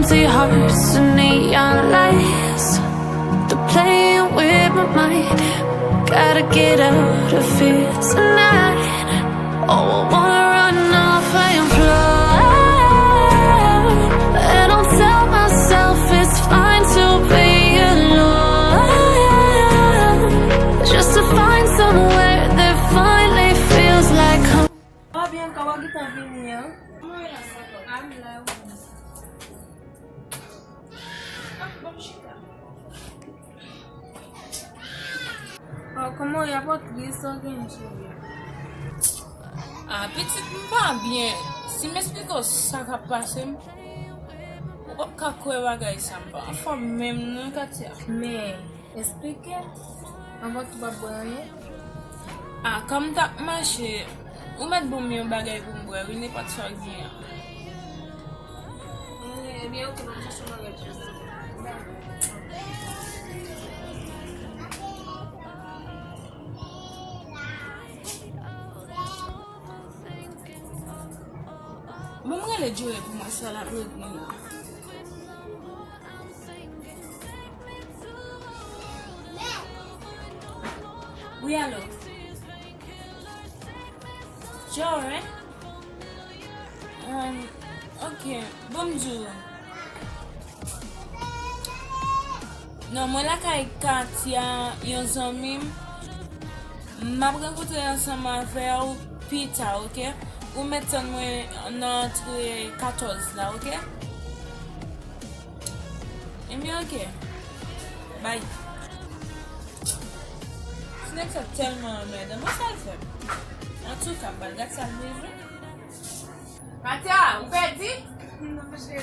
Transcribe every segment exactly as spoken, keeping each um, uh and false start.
Empty hearts and neon lights. They're playing with my mind. Gotta get out of here tonight. Oh, I wanna run off and fly. And I'll tell myself it's fine to be alone. Just to find somewhere that finally feels like home. Wa byen, kòman w gentan vini an? Mwen la, sa va. Ah, kòman w ye? Apa w tris, sa w genyen, cheri? Ah, pitit, m pa byen. Si m esplike w sa k ap pase m, ou p ap ka kwè bagay sa. M pa anfòm menm non, Katia. Men, esplike m. Anvan tou, w p ap bwè anyen? Ah, kòm m t ap mache, ou mèt ban m yon bagay pou m bwè, wi, nenpòt sa w gen an. Ebyen, oke, m ap chache yon bagay pou ou. Bon, m rele Joe pou mwen, sa l ap regle. Wi, alo. Joe, hein? Um, ok, bon, m di w. Non, mwen lakay Katia, yon zanmi m. M ap rankontre ansanm avè w pita, oke? Ou mèt tann mwen nan antre katòz la, oke? Ebyen, oke. Bay. Ti nèg sa tèlman anmèdan. Mwen sa l fè m. Antouka, m pral gad sa l bezwen. Katia, ou pèdi? Non, cheri.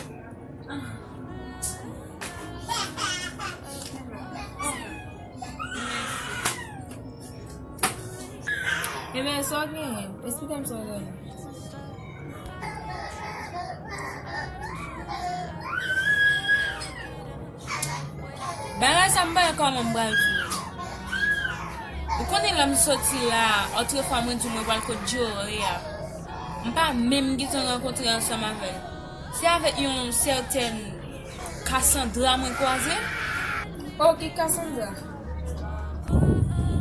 Ebyen, sa w genyen? Esplike m sa w genyen. Bagay sa m pa wè kòman m pral fè. Ou konnen lè m soti la, otrefwa mwen di w mwen pral kot Joe a. M pa menm gentan rankontre ansanm avè l. Se avèk yon sètèn Cassandra mwen kwaze. Oh, ki Cassandra?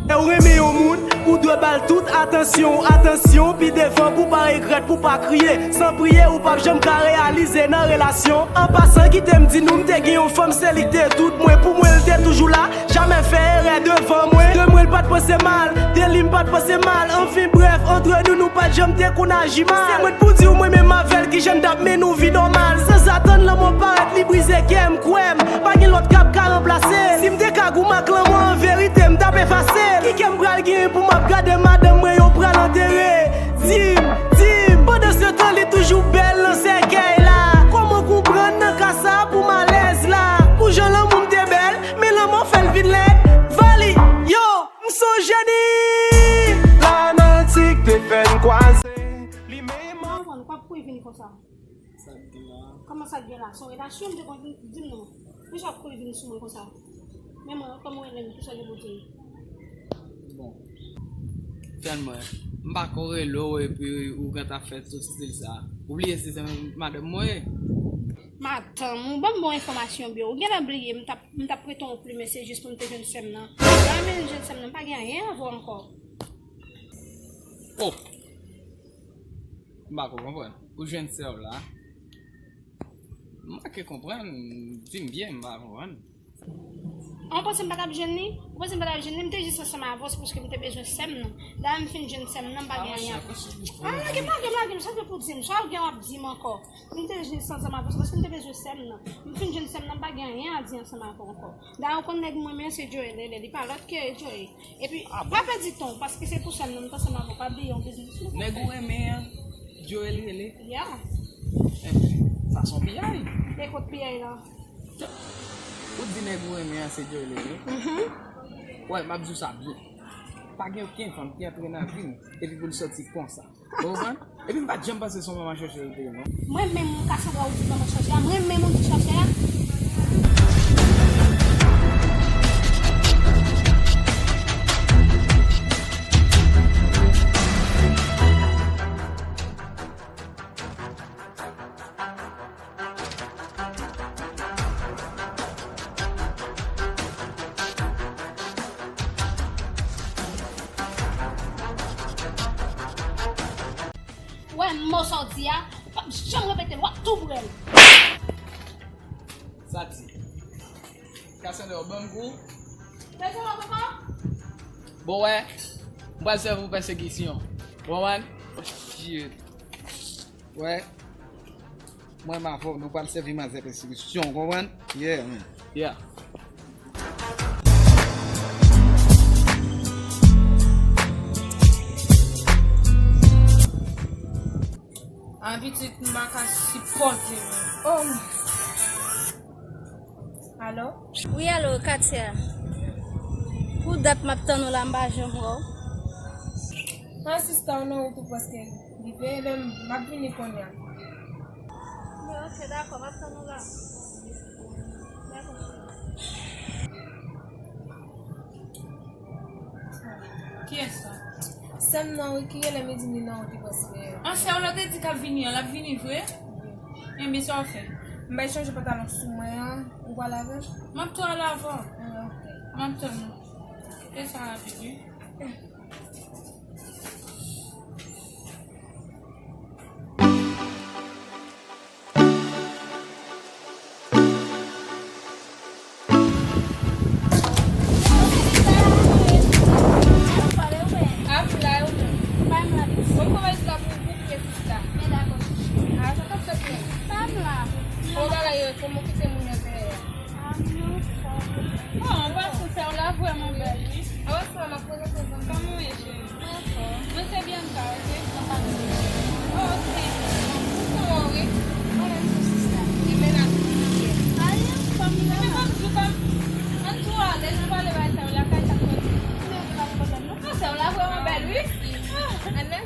Lè w renmen yon moun, ou dwe ba l tout atansyon w, atansyon w pi devan pou w pa regrèt, pou w pa kriye. San priye, ou p ap janm ka reyalize nan relasyon. An pasan, kite m di nou, m te gen yon fanm, se li k te tout mwen. Pou mwen, l te toujou la, jamè fè erè devan mwen. De mwen, l pa t panse mal, de li, m pa t panse mal. Anfen, brèf, antre nou, nou pa t janm te konn aji mal. Se mwen k pou di w mwen menm avè l, kijan n t ap mennen yon vi nòmal. Sanzatann, lanmò parèt, li brize kè m, kwè m. Pa gen lòt k ap ka ranplase l. Si m te ka goumen ak lanmò, an verite, m t ap efase l. Ki kè m pral genyen pou m ap gade madanm mwen yo pral antere? Di m, di m. Pandansetan, li toujou bèl nan sèkèy la. Kòman konprann nan ka sa pou m alèz la? Pou jan lanmou m te bèl, men lanmò fè l vin lèd. Vali, yo, m sonje ni. Lanati k te fè n kwaze. Li menm. Mwen konprann, w p ap kouri vini konsa. Sa k gen la? Kòman sa k gen la? Se yon relasyon, m te konn di m non. Poukisa w ap kouri vin sou mwen konsa? Men mwen, kòman w rele m? Kisa w gen pou di m? Bon. Fè n mwen. M pa ko rele w epi ou gentan ap fè tout stil sa. Ou bliye se, se madanm mwen ye? Madanm ou? Ban m bon enfòmasyon byen. Ou genlè bliye m t ap, m t ap prete w yon plimen, se jis pou m te jwenn sè m nan. Lè m vin jwenn sè m nan, m pa gen anyen avè w ankò. Oh! M pa ko konprann. Ou jwenn sè w la? M manke konprann, di m byen, m pa konprann. An, ou panse m pa t ap jwenn li? Ou panse m pa t ap jwenn li? M te jis ansanm avè w, se paske m te bezwen sè m nan. Dayè, m fin jwenn sè m nan, m pa gen anyen. Ah, lage m, lage m, lage m, sa w gen pou di m? Sa w gen w ap di m ankò? M te jis ansanm avè w, se paske m te bezwen sè m nan. M fin jwenn sè m nan, m pa gen anyen a di ansanm avè w ankò. Dayè, ou konn nèg mwen renmen an, se Joel rele, li pa lòt ke Joel. Epi, pa pèdi tan w, paske se pou sè m nan, m t ansanm avè w, pa bliye yon biznis nou. Nèg ou renmen an, Joel rele? Ya. Enben, sa se yon piyay. E kot piyay la? Ou di nèg ou renmen an se Joel rele? Mhm. Wè, m ap di w sa byen. Pa gen okenn fanm ki antre nan vi m, epi pou l sòti konsa. Ou konprann? Epi m pa t janm panse se yon manman chèchè li te ye, non. Mwen menm, Cassandra, ou di manman chèchè a, mwen menm ou di chèchè a. Mo sa w di a, ou p ap janm repete l, w ap tou boure l. Sa di. Cassandra, w ban m kou. Pèse w ankò? Bon, wè, m pral sèvi w pèsekisyon. Ou konprann? Shit. Wè. Mwen m avè w, nou pral sèvi manzè pèsekisyon, w konprann? Yeah, man. Yeah. Ah, pitit, m pa ka sipòte, man. Oh. Alo? Wi, alo, Katia. Pou dat m ap tann ou la, m pa janm wè w. Ah, sista, w nan wout ou prèske rive, men m ap vini kounye a. Bon, ok, dakò, m ap tann ou la. Dakò, cheri. Kiyès sa? Sè m nan, wi, ki rele m, li di m li nan wout li prèske. An, sè w la te di k ap vini an, l ap vini vre? Wi. Enben, sa w fè? M bay chanje pantalon sou mwen an, ou pral avè m? M ap tou al avè w. Ah, ok. M ap tann ou. Fè sa rapid, wi. Bon, anpase, sè w la vrèman bèl, wi. Awa, sè w, m ap prezante zanmi m. Kòman w ye, cheri? Mwen se Bianca, ok? Oh, ok. Ou konnen wi. Mwen menm tou, sista. E mennaj ou kote l ye? Anyen, fanmi la. Ebyen, ban m di w, ban m, ann tou alèz, nou pale bay sè w lakay, sa k pase? Men, pa gen pwoblèm, non. Ah, sè w la vrèman bèl, wi. Ah, ann nan.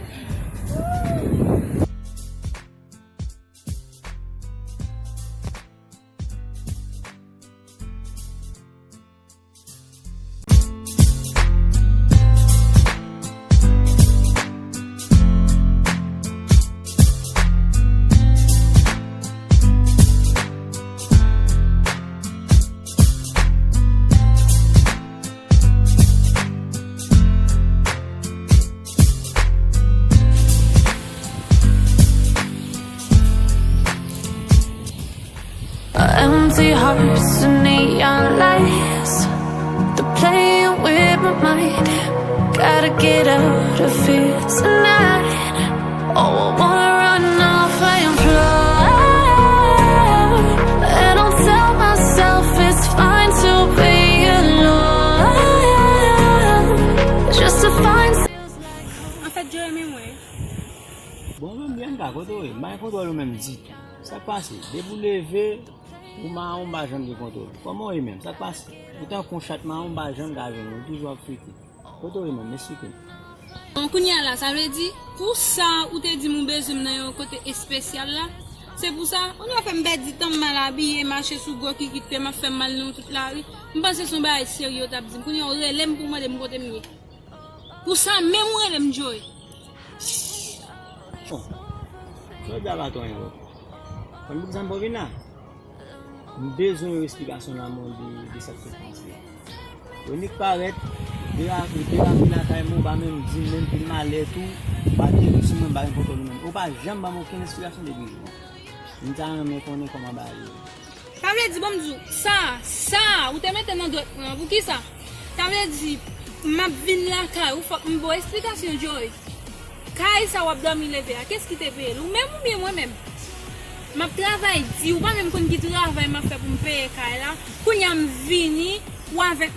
Empty hearts and neon lights. They're playing with my mind. Gotta get out of here tonight. Oh, I wanna run off and fly. And I'll tell myself it's fine to be alone. Just to find. Anfèt, Joe renmen mwen. Bon, menm Bianca, kote w ye? M pa gen kontwòl ou menm ditou. Sa k pase? Depi w leve, ou mawon, m pa janm gen kontwòl ou. Kòman w ye menm? Sa k pase? Ou tankou yon chat mawon, m pa janm ka jwenn ou. Ou toujou ap frite. Kote w ye menm? Esplike m. Bon, kounye a la, sa vle di, pou sa ou te di m ou bezwen m nan yon kote espesyal la, se pou sa, ou nan fè m pèdi tan m mal abiye, mache sou gwo kikit pye, m ap fè m mal nan tout lari. M panse se yon bagay serye w t ap di m. Kounye a, ou rele m pou w mande m kote m ye. Pou sa menm ou rele m Joe. Bon. Sa w di a pa twò enpòtan. Konn poukisa m pa vin la? M bezwen yon esplikasyon nan men w de, de sa k sot pase. Yo nik parèt, derape, derape lakay mwen, ou pa menm di m menm, vin malè tou, ou pa te vin sou mwen, m pa gen kontwòl ou menm. Ou pa janm ban m okenn esplikasyon depi jou an. M ta renmen konnen kòman bagay yo ye. Sa vle di, bon, m di w, sa, sa, ou te mete nan dwèt mwen an, poukisa? Sa vle di, m ap vin lakay ou, fòk m ba w esplikasyon, Joe. Kay sa w ap dòmi leve a, kiyès ki te peye l? Ou menm oubyen mwen menm? M ap travay di, ou pa menm konn ki travay m ap fè pou m peye kay la. Kounye a m vini, ou avèk,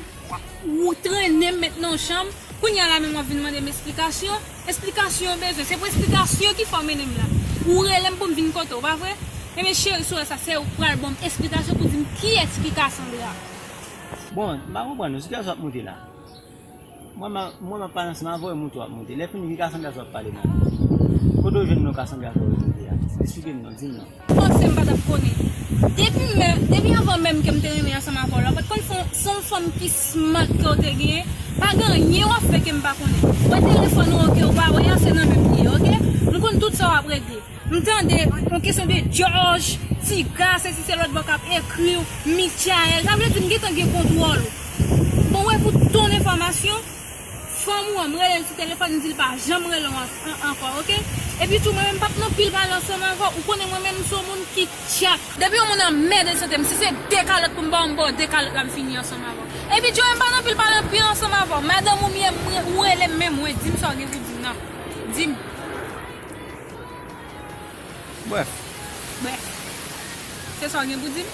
ou trennen m met nan chanm. Kounye a la menm w ap vin mande m esplikasyon. Esplikasyon w bezwen. Se pou esplikasyon ki fè w mennen m la. Ou rele m pou m vin kote w, pa vre? Ebyen cheri, sou sa, se ou k pral ban m esplikasyon pou di m kiyès ki Cassandra. Bon, m pa konprann ou. Sou kiyès w ap monte la? Mwen, m a, mwen, m ap pale ansanm avè w, e monte w ap monte. Lè fini, ki Cassandra sa w ap pale m la? Kote w jwenn non Cassandra sa w monte a? Esplike m non, di m non. Panse m pa t ap konnen. Depi menm, depi anvan menm ke m te renmen ansanm avè w la, w pa t konn se, se yon fanm ki smart ke w te genyen. Pa gen anyen w ap fè ke m pa konnen. Wè telefòn ou an ke w pa wè a, se nan men m li ye, oke? M konn tout sa w ap regle. M tande yon kesyon de George, Tiga, sesi se lòt bò k ap ekri w, Michael. Sa vle di m gentan gen kontwòl ou. Bon, wè pou ton enfòmasyon, Fanm ou an, m rele l sou telefòn, m di l pa janm rele w an-, an-, ankò, oke? Epi tou, mwen menm, m p ap nan pil pale ansanm avè w. Ou konnen mwen menm, m se yon moun ki tchak. Depi yon moun anmède sante m, si se de kalòt pou m ba w, m ba w de kalòt la, m fini ansanm avè w. Epi Joe, m pa nan pil pale anpil ansanm avè w. Madanm ou m ye, m re-, ou rele m menm, mwen, di m sa w gen pou di m nan. Di m. Brèf. Brèf. Se sa w gen pou di m?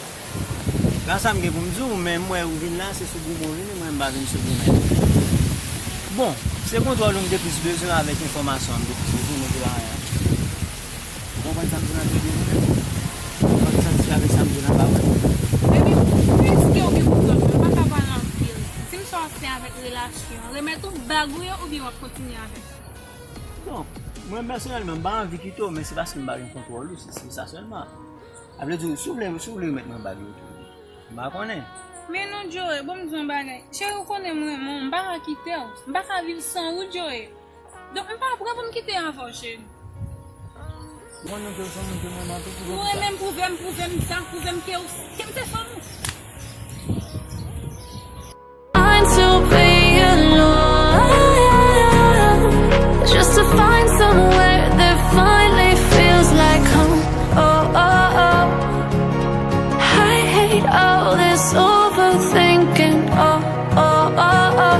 La sa m gen pou m di w, men m wè ou vin la, se sou goumen w vini, mwen m pa vin sou goumen. Bon, se kontwòl ou m te plis bezwen avèk enfòmasyon an, m te plis bezwen, men se pa anyen. Ou konprann sa m di w nan tèt ou menm? Ou pa satisfè avèk sa m di w nan ba mwen? Baby, èske ou gen pwoblèm? Mwen pa ka pale anpil. Di m sa w ap fè avèk relasyon an. Remèt ou bag ou yo oubyen w ap kontinye avè l? Non, mwen pèsonèlman, m pa anvi kite w, men se paske m pa gen kontwòl ou, se, se sa sèlman. A vle di, si w vle, si w vle remèt mwen bag yo tou, m pa konnen. Men non, Joe, bon, m di w yon bagay. Cheri, ou konnen m renmen w, m pa ka kite w. M pa ka viv san ou, Joe. Donk, m pa prè pou m kite avè w, cheri. Ou konnen ke w se yon moun ke m renmen anpil, pwouve m sa. Ou renmen m, pwouve m, pwouve m sa, pwouve m ke w, ke m se fanm ou. Mind to be alone, just to find somewhere that finally feels like home. Oh, oh, oh. I hate all this overthinking. Oh, oh, oh, oh.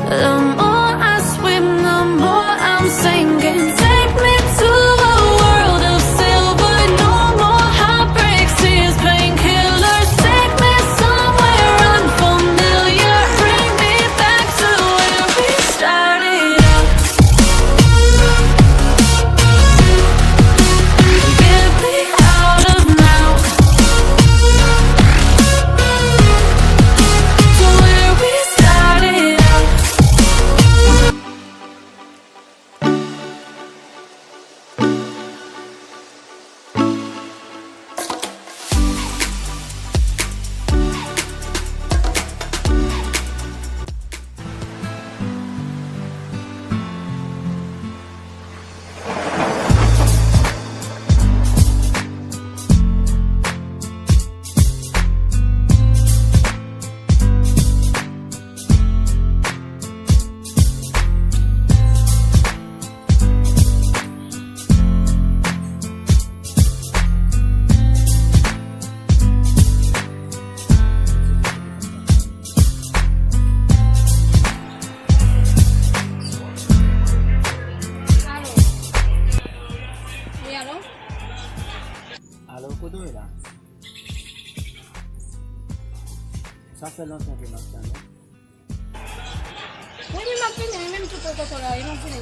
The more I swim, the more I'm sinking. Take me to a world of silver, no more heartbreaks, tears, painkillers. Take me somewhere unfamiliar, bring me back to where we started out. Get me out of now. To where we started out. Alo. Wi, alo? Alo, kote w ye la? Sa fè lontan ke m ap tann ou. Wi, wi, m ap vini, wi, menm tout kote w la, wi, m ap vini.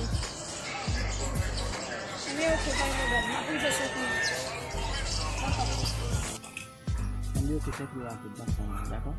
Wi, oke, pa gen pwoblèm, m ap rive sou kounye a. Dakò. Ann rive fèt li rapid, m ap tann ou, dakò?